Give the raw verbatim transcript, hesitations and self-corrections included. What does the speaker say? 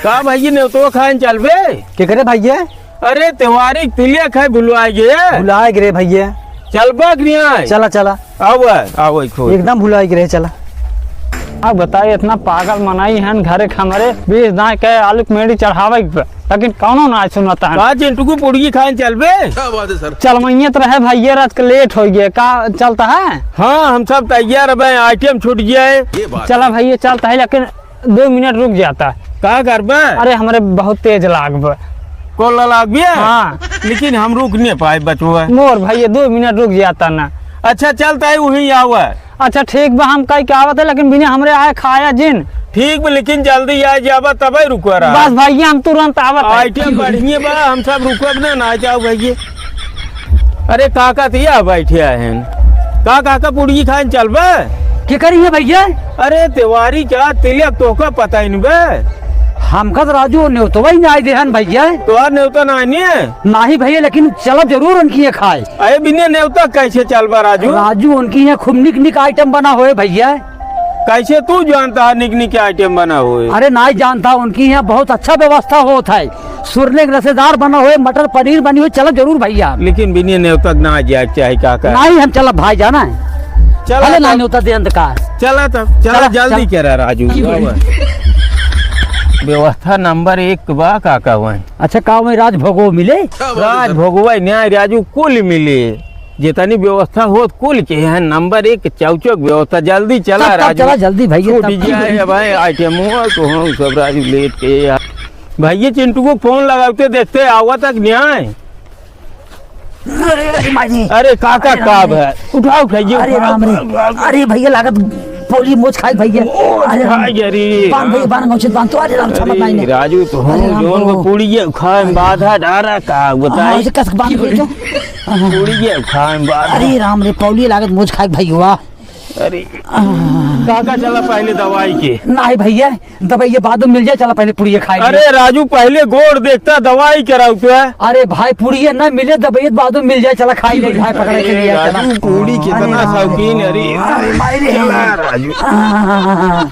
का भइया, नेवतवा खाइन चलबे? के करे भइया? अरे, त्योहारी तिलक है, भुलवाए गए। भुलाए गए भइया। चलबा कि नहीं? चला, चला। आवे, आवे, खोज। एकदम भुलाए गए, चला। अब बताई, इतना पागल मनई हन, घरे क हमरे बीस दाई के आलू के मेड़ी चढ़ावे के बा, लेकिन कौनो ना सुनता है। का चिंटू को पुड़िया खाइन चलबे? क्या बात है सर? चलमैया तो रहे भइया, रात के लेट हो गया, का चलता है? हाँ, हम सब तैयार हबे, आइटम छूट गया है। ये बात चला है। भइया, चलता है, लेकिन दो मिनट रुक जाता। का करबे? अरे, हमरे बहुत तेज लाग बा। कोला लाग बे? हाँ। लेकिन हम रुक नहीं पाए, बचवा। मोर भइया, दो मिनट रुक जाता ना। अच्छा, चलता है, वहीं आवा। अच्छा, ठीक बा, हम कई के आवत है, लेकिन बिना हमरे आए खाया जिन। ठीक बा, लेकिन जल्दी आ जाबा, तबे रुका रहा। बस भइया, हम तुरंत आवत है। आइटम बढ़िया बा, हम सब रुकब ना, ना जाओ भइया। अरे काका, तो यह बैठे हैं। का काका, पुड़िया खाइन चलबे? के करी है भइया? अरे तिवारी का तिलक, तोहका पता ही नहीं बे। हमका तो राजू नेवतवा ही नाहीं देहन भइया। तोहार नेवता नाहीं ने? नाहीं भइया, लेकिन चलब जरूर उनकी ये खाए। अरे बिना नेवता कैसे चलबा राजू? राजू, उनकी यहाँ खूब निक निक आइटम बना होए भइया। कैसे तू जानता है निक निक के आइटम बना होए? अरे नाहीं जानता, उनकी यहाँ बहुत अच्छा व्यवस्था होत है। सुरने के रसेदार बना होए, मटर पनीर बनी होए, चलब जरूर भइया। लेकिन बिना नेवता के ना जाए के चाही काका। नाहीं, हम चलब भाई, जाना है। चला अरे तब। नाहीं, नेवता दे अंधकार। चला तब, चला, चला, जल्दी चला। करा राजू। की बोली? व्यवस्था नंबर एक बा काका वहीं। अच्छा, का वहीं राजभोगो मिले? राजभोगवा न्याय राजू कुल मिले। जितनी व्यवस्था होत कुल के है, नंबर एक चौचक व्यवस्था। जल्दी चला तब, तब राजू। चला जल्दी भइया, छूट तब की जाए बोली? भाई, आइटम हुआ तो हम सब राजू लेट के यार। भइया चिंटू को फोन लगाते देखते आवा तक न्याय। अरे, अरे, माई रे। अरे, काका अरे, राम काब रे। है? उठाओ, उठाइए, अरे, उठाओ, राम रे। उठाओ, उठाओ। अरे, भइया, लागत पौली मोच खाए, भइया। मोच अरे, राम। खाए, अरे, बांध, भइया, राम। बांध, गौछे बांध तो, अरे, राम, अरे, क्षमा नहीं, नहीं। राजू, तो हम अरे, राम जोन को को। पुड़िया खाए में बाधा डारा का, बताई? हाँ, ऐसे कस के बांध, भइया, तो। हाँ। पुड़िया खाए में बाधा। अरे, राम रे, पौली लागत मोच खाए, भइया। अरे, काका, चला पहले दवाई के। नहीं, भइया, दवाई ये बाद में मिल जाए, चला पहले पुड़िया खाए। अरे राजू, पहले गोड़ देखता, दवाई कराऊ तो है। अरे भाई, पुड़िया ना मिले, दवाई बाद में मिल जाए, चला खाई ले, भाई पकड़े के लिए, चला। राजू, पूड़ी कितना अरे राम रे। शौकीन है, अरे। अरे भाई रे। चला राजू। हाँ।